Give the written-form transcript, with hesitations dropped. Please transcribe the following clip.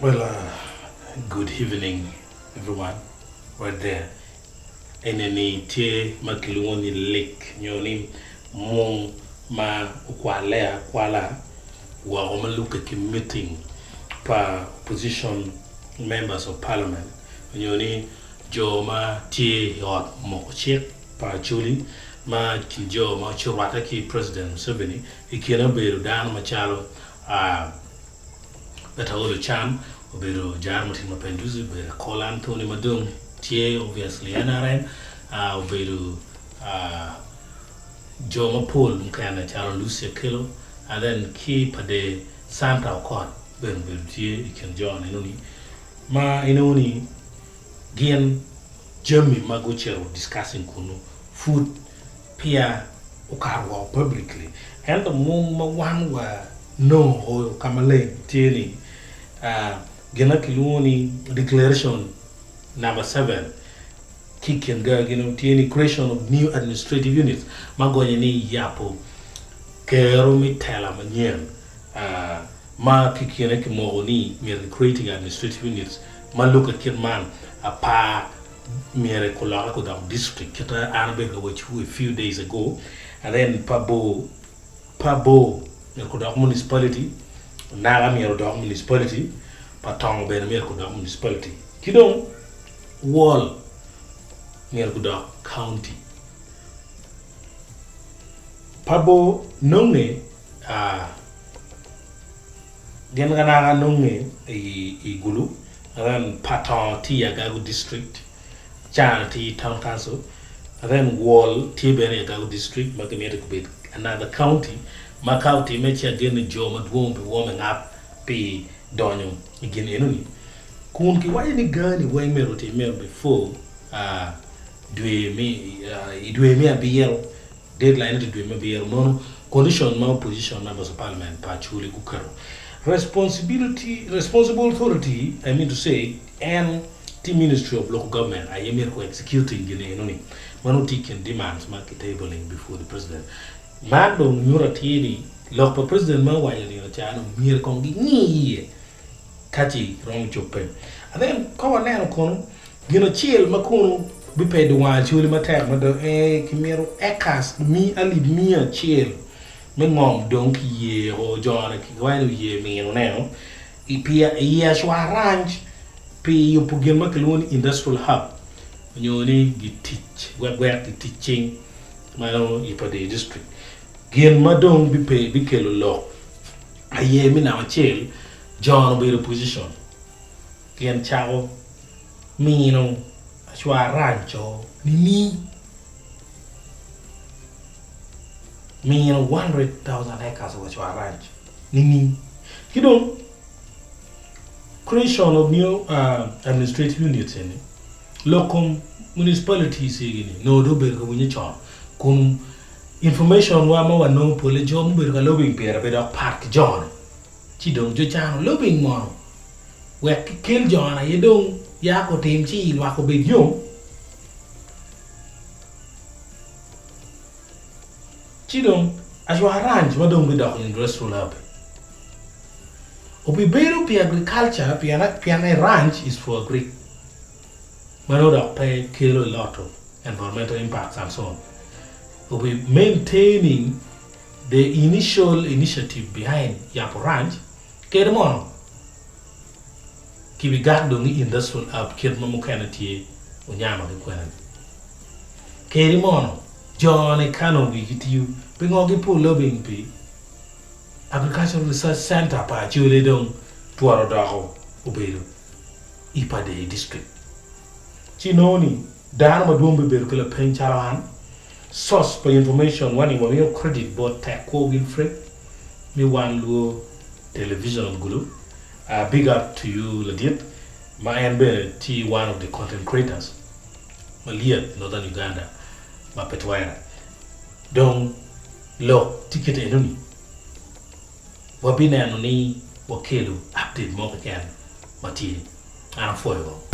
Well good evening everyone right there eni ni tye ma kilwongo ni lake nyo ni mung ma okwale akwala woko ma lube ki meeting pa opposition members of parliament nyo ni jo ma tye i ot moko cik pa Acholi ma i kin jo ma ocurwatte ki President Museveni i kine obedo dano macalo Betaolo Chan, obedo Jaro Mutin Mapenduzi, obedo Akol Anthony ma dong tye obviously NRM, obedo jo mapol mukene calo Lucy Akello and then ki pa de Santa Okot bene obedo tye i kin jo enoni ma inongo ni gin jami ma gucito discussing kunu pud peya okato woko publicly ento mung ma wan wa nongo ka maleng tye ni gin ma kilwongo ni declaration number 7 ki i kin gagi tye ni creation of new administrative units ma gonye ni yabo kero me tela manyen ma ki kine kimoko ni myero ki creating administrative units ma lubbe kit man apar myero kuloke kudok district kit ma an abedo ka wacciwu a few days ago and then pa bor pa bor myero kudok municipality, naka myero odok municipality, pa tongo bene myero kudok municipality ki dong wall myero gudok county. Pa bor nonge gin ka naka nonge i Gulu and then pa tongo tye i Agago district, Cana tye i town council and then Wall tye bene i Agago district ma gimito gubed another county ma ka otime ci ageno ni jo madwong biwome ngap pi donyo i gin enoni kun kiwaco ni gani weng myero otimme before dwe me i dwe me abiro deadline tye dwe me abiro mono condition ma opposition members of parliament pa Acholi guketo responsibility responsible authority I mean to say en tye ministry of local government aye myero ku executing gin enoni mano tye i kin demands ma ki tabling before the president man dong nyuto atir ni lok pa president ma owaco nino ca ni myero kong gingi iye ka ci romo cobbe. And then ka waneno kono gin acel ma kono bipedo wang Acholi matek mada ee kimito acres alip miya acel me ngom dong kiyeko jone kiwaco ni oye mino neno i Acwar Ranch pi yubo gin ma kilwongo ni industrial hub nyo ni gitic wek wek gitic cing ma nongo i Pader district gin ma dong bikelo lok aye me namba acel Jon obedo opposition pien cako mino acwar ranco nini mino 100,000 acres of acwar ranch nini ki dong creation of new administrative units eni lok kom municipalities egi ni nongo dong obedo ka winye con kun information wa ma wanongo pole jo mubedo ka lobbying pire pe dok pat ki joni ci dong jo cano lobbying mono wek ki kel joni aye dong ya gutim ci lwak obed yom ci dong acwaka ranch ma dong bidoko industrial hub obibedo pi agriculture pien a ranch is for agric ma nongo dok pe kelo a lot of environmental impacts and so on obi maintaining the initial initiative behind yabo ranch kede mono kibigak dong i industrial hub kit ma mukene tye onyama ki kwene ni kede mono jo ni kano wigi tiyo pingo gipo lobbying pi Agricultural Research Center pa Acholi dong twero doko obedo i Pader District. Ci inongo ni dano madwong bibedo ki lapeny calo an. Source pa information wa ni wamiyo credit bot Tek Kwo Wilfred me Wan Luo Television of Gulu. Big up to you ladit ma en bene tye one of the content creators malyet Northern Uganda ma pe twere. Dong lok tye kit enoni, wabineno ni wakelo update mo keken ma tye. An apwoyo woko.